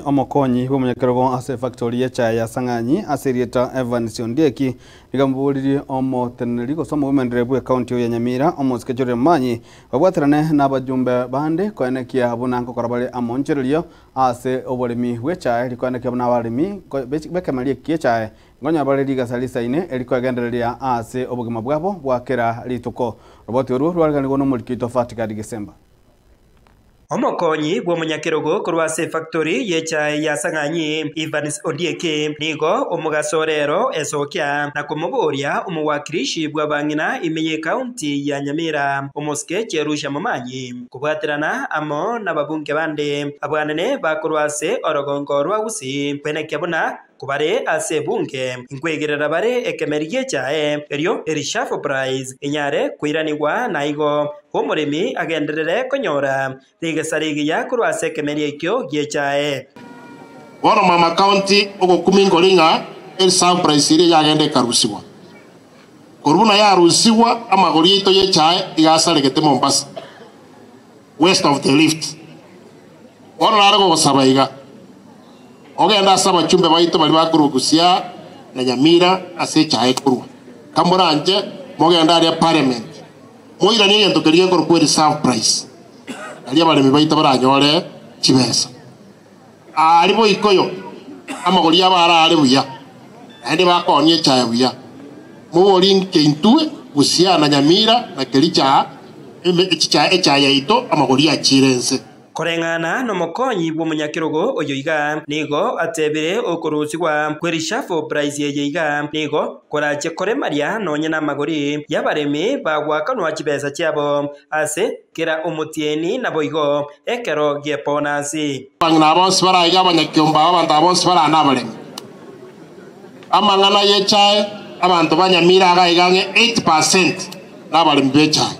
Omokonyi bw'omonyakerogo ase efactori y'echae ya Sang'anyi ase erieta Evans Ondieki nigo amoboririe omoteneneri gose omogomendereri bw'ecounty ya Nyamira omosike Julian Momanyi babwaterane n'abajumbe bande koenekia buna nkokora bare amoonchorerio ase oboremi bw'echae rikoenekia buna abaremi b'ekemeria eki gi'echae nkonyora bare rigasa risaine erikoegendereria ase obogima bwabo bwa kera rituko. Roboti orwo rwareganigwe n'omoriki oito Fatigad Gisemba. Omokonyi bw'omonyakerogo korwa ase efactori y'echae ya Sang'anyi, Evans Ondieki, nigo omogaso rero esokia na komoboria omowakilishi bw'abang'ina ime y'ecounty ya Nyamira, omosike Jerusha Momanyi, kobwaterana amo nababunge bande abwanene bakorwa ase orogongo rwa Gusii kwenekia buna Kobare ase ebunge, inkwegerera bare ekemeri gi'echae, erio erishafu price enyare koiranigwa, na igo omoremi agenderere konyora rigesa rigiya korwa ase ekemeri ekio gi'echae. Bono mama county ogokumia nkori ng'a ereserve price eria yagenda ekarusigwa. Korwa buna yarusigwa amagori yaito y'echae iga asaregete Mombasa, west of the Rift. Bono nare gogosaba iga, Ogende ase abachumbe baito baria bakorwa Busia na Nyamira ase echae ekorwa. Kamoranche, mogende aria Parliament, moiranie egento keria gekorokwa ereserve price, nario abaremi baito baranyore chibesa. Aria boikoyo amagori abo arare buya, naende bakoonie echae buya. Moborie inche intwe Busia na Nyamira na Kericho aa, echae yaito amagori achiire inse. Koreng'ana nomokonyi bw'omonyakerogo oyo iga, nigo atebire okorusigwa kwe rishafu price eye iga nigo korache koremaria nonye namagori y'abaremi bagwakanwa chibesa chiabo ase kera omotienyi naboigo ekero gi'ebonasi. Abang'ina aba bonsi baraiga abanyakiombe aba abanto aba bonsi barane abaremi. Amang'ana y'echae abanto ba Nyamira iga iga ang'e 80 percent nabaremi b'echae.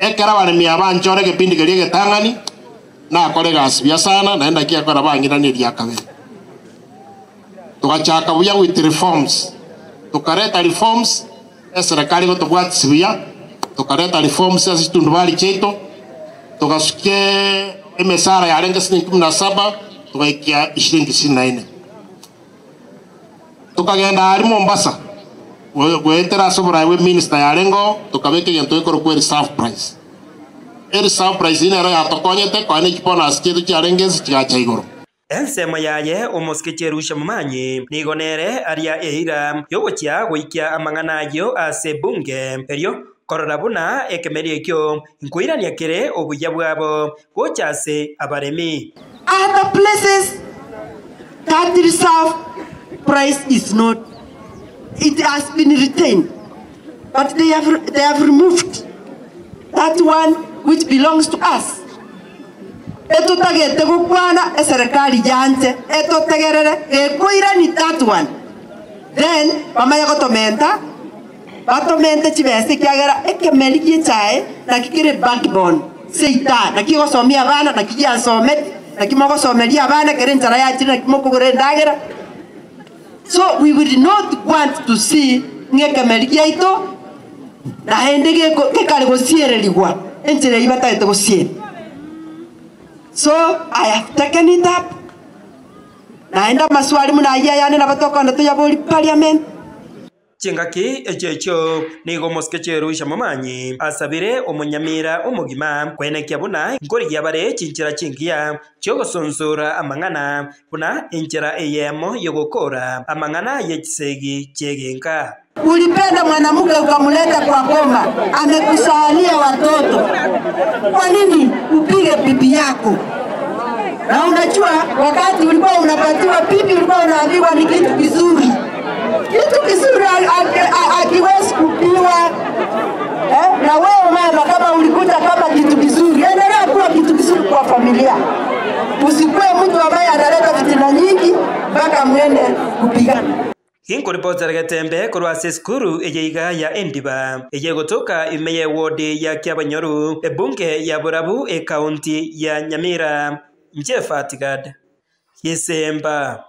Ekero abaremi aba banchora egepindi keria egetang'ani, nakora egasi buya sana, naende naki ekero bang'irania eria kabere. Togachaka buya with reforms, tokareta reforms, eserekari egotobwatisia buya, tokareta reforms ase chitundubari chiaito, togasukia emesara yarenge siringi kumi na saba, togaikia ishiringi ishirini na ine. Tokagenda aria Mombasa, goetera ase oboraai bwe minister yarenge oo, tokabeka egento gekorokwa ereserve price. Ereserve price eyio nero yatokonyete koa ne chibonus chiaito chiarenge inse chigacha igoro. Ensemo yaye omosike Jerusha Momanyi nigo nere aria eira y'ogochia goikia amang'ana ayio ase ebunge, erio korora buna ekemeri ekio nkoirania kere obuya bwabo gocha ase abaremi. Other places that reserve price is not, it has been retained but they have, they have removed that one which belongs to us. Etotagete gokwana eserekari yanche etotegerere gekoirani that one then bamanye gotomenta Batomente chibesa ekiagera ekemeri gi'echae naki kere backbone seita, naki egosomia abana, naki giasometi, naki mogosomeria abana ekero enchara yachire naki mokogora endagera. So we will not want to see ng'a ekemeri giaito naende geko gekare gosiererigwa enchera eyio batagete gosiera. So I have taken it up, naende amaswali buna ayio ayande nabo tokogenda toyaborie parliament. Chingaki echio echio nigo omosike Jerusha momanyi asabire omonyamira omogima kwenekia buna nkorigia bare chinchera chingiya chi'ogosonsora amang'ana, buna enchera eyemo y'ogokoora amang'ana ye chisegi chi'egenka. Ulipenda mwanamke ukamuleta kwa boma, amekuzalia watoto, kwa nini upige bibi yako? Na unajua wakati ulikuwa unapatiwa bibi ulikuwa unaambiwa ni kitu kizuri. Kitu kizuri hakiwezi kupiwa eh? Na wewe mama, kama ulikuta kama kitu kizuri, endelea kuwa kitu kizuri kwa familia. Usikuwe mtu ambaye analeta fitina nyingi mpaka mwende kupigana. Ginkoripotera Getembe korwa ase esukuru eye iga ya Endiba, eye egotoka ime y'ewodi ya Kiabanyoru, ebunge ya Borabu, ekaunti ya Nyamira. Inche Fatigad Gisemba.